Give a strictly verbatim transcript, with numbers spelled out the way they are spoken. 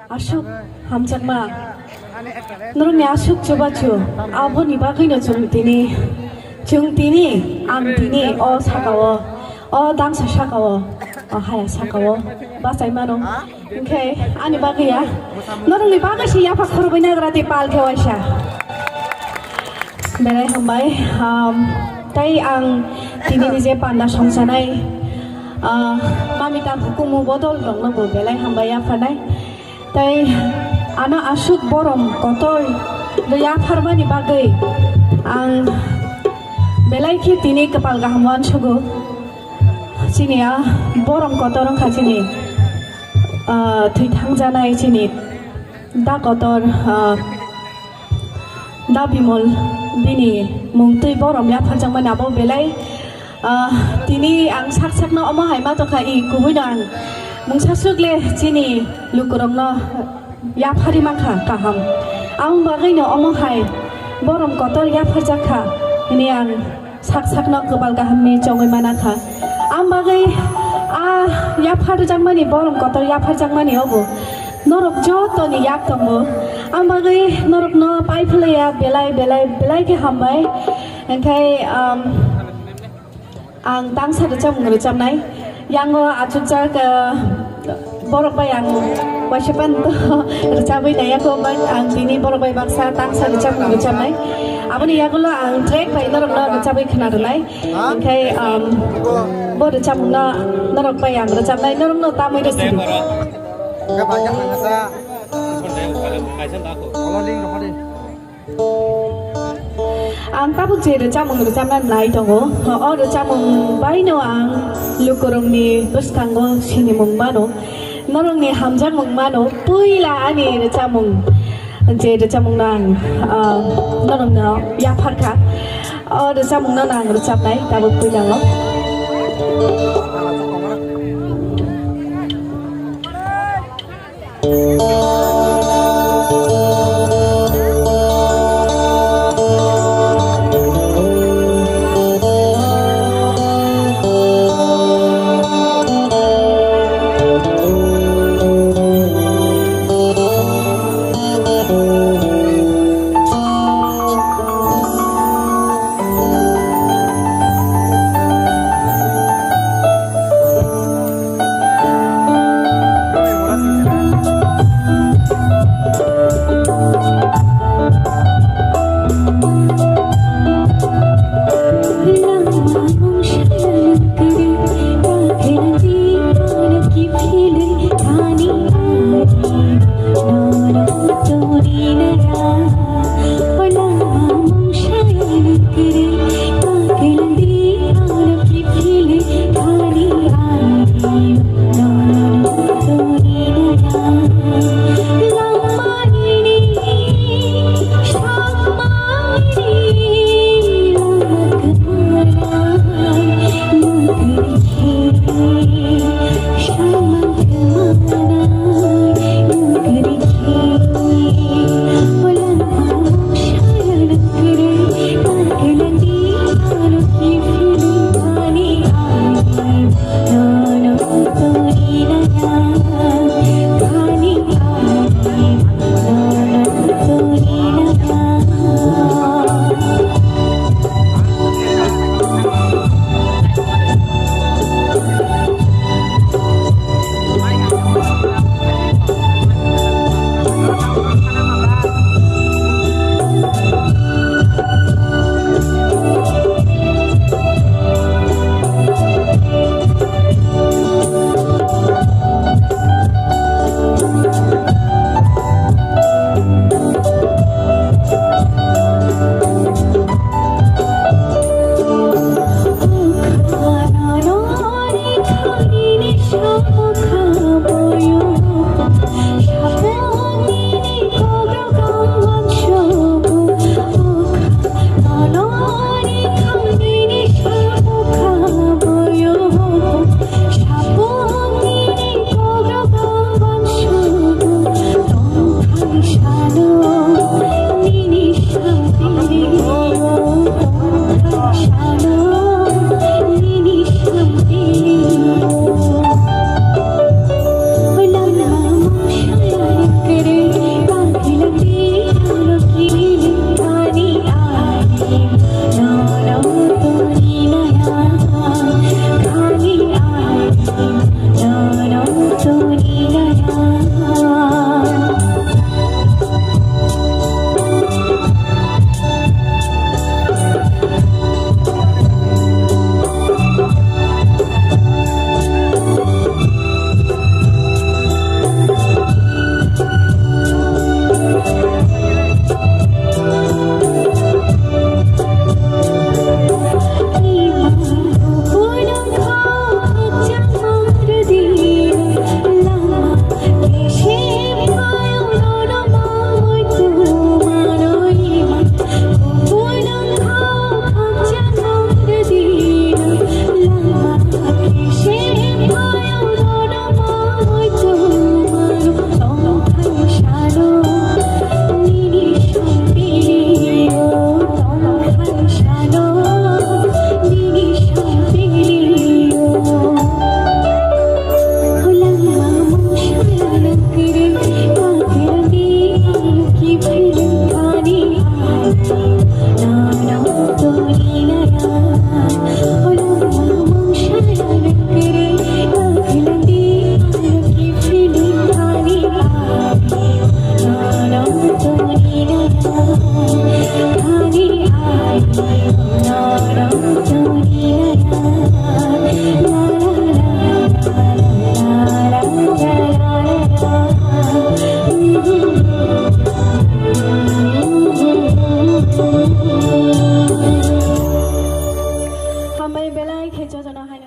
Aswk hamjakma, norokni aswk chubachu, aboni bagwino chwng tini, chwng tini, ang tini o sakao, o dangsa sakao, o haya sakao bachai mano. Hinkhe ani bagwi ya, norokni bagwi se yapha khorokbai nagra tei pal khe waisa. Belai hambai, um, tei ang tini ni je panda songsanai, uh, mami tang hukumu bodol rokno bo belai hambai yapharnai. Tei ano aswk borom kotor yapharmani bagwi ang belai khe tini kwpal kaham uansugo. Chini a borom kotor wngkha chini, ah, thwi thangjanai chini da kotor, ah, da Bimol bini mung twi borom yapharjakmani abo belai, ah, tini ang sak sakno omo hai ma tongkha i kubuino ang mungsa swk le chini lukurokno yapharwi mankha kaham. Ang bagwino omo hai borom kotor yapharjak kha hwnwi ang sak sakno kwbal kahamni chongwi mana kha. Ang bagwi a yapharjakmani, borom kotor yapharjakmani obo norok jotoni yak tongo. Ang bagwi norokno pai phlaiya belai belai belai khe hambai. Hinkhe, um, ang tangsa rwchapmung rwchapnai. Yango achukjak, uh, borok bai ang waisa pan to rwchabwi naiya kho, but ang tini borok bai baksa tangsa rwchapmung rwchapnai. Aboni yagulo ang track bai norokno rwchabwi khna rwnai. Hinkhe, um, bo rwchapmungno norok bai ang rwchapnai, norokno tamwi rw sidi. Ang tabuk je rwchapmung rwchapna nai tongo, o rwchapmung baino ang lukurokni bwskango sinimung mano, norokni hamjakmung mano. Puila ani rwchapmung, je rwchapmungno ang, ah, norokno yapharkha, o rwchapmungno ang rwchapnai tabuk puila o. Belai khe jotono hai